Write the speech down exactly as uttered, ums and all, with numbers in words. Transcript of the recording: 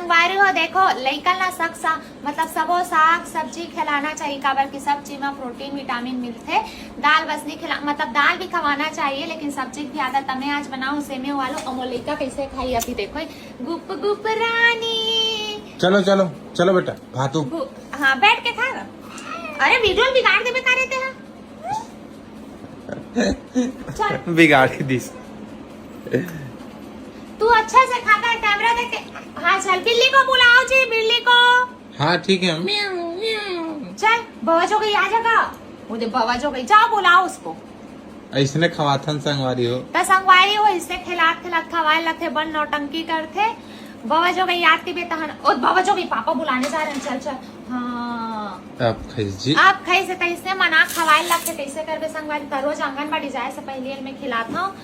संगवारी हो, देखो, लइका ला सक सा-, मतलब सबो साग सब्जी खिलाना चाहिए, काबर कि सब चीज में प्रोटीन विटामिन मिलथे। दाल बस नहीं खिला, मतलब दाल भी खवाना चाहिए, लेकिन सब्जी की आदत तमे आज बनाओ, सेमे वालो। अमो लइका कैसे खाई अभी देखो, गुप गुप रानी। चलो चलो चलो बेटा, भातू। गु-, हाँ, बैठ के खा ना। अरे वीडियो बिगाड़ देबे का रहते हैं। चल। बिगाड़ दिस। तू अच्छा से खाता है, कैमरा देख के। हाँ चल, बिल्ली को बुलाओ जी, बिल्ली को। हाँ ठीक है। म्याऊ, म्याऊ। चल, बवा जो गई, आ जाएगा। वो दे, बवा जो गई, जाओ बुलाओ उसको। ऐसने खवाथन संगवारी हो। त संगवारी हो, इसने खिलात खिलात खवाए लगथे, बन नौटंकी करथे। बवा जो गई याद तिबे तहन, ओ बवा जो गई, पापा बुलाने जा रहे हैं, चल चल। हाँ। आप खाइस जी। आप खाइस त इसने मना खवाए लगथे, कैसे करबे संगवारी, त रोज आंगनबाड़ी जाए से पहले मैं खिलात हूँ।